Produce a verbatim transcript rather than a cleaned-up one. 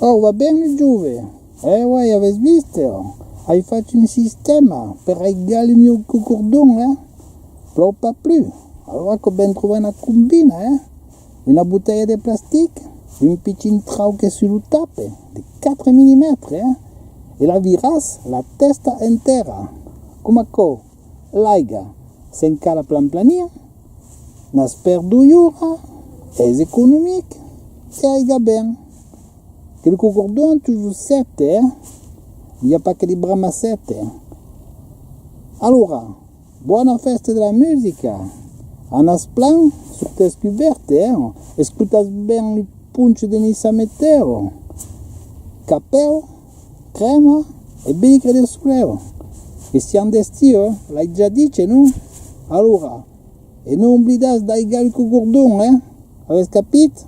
Oh, va ben, lo jove? Eh, uèi, avètz vist, eh? Ai fach un sistèma per aigar lo mieu cocordon, eh? Plòu pas plus. Alora cau ben trobar una combina, eh? Una botelha de plastic, un pichin trauc sus lo tap, de quatre millimètres, eh? E la viratz la tèsta en tèrra. Coma aquò, l'aiga se'n cala plan plania, n'as per doi oras, es economic e aiga ben. Que lo cocordon a totjorn set, eh? I a pas que li bramassèt, eh? Alora, bòna fèsta de la musica! Anatz plan sus descobèrta, eh? Escotatz ben lo ponch de Nissa Meteo. Capèu, crèma e benic de solèu. Que siam d'estiu, eh? L'ai ja dich, non? Alora, e non oblidatz d'aigar lo cocordon, eh? Avètz capit?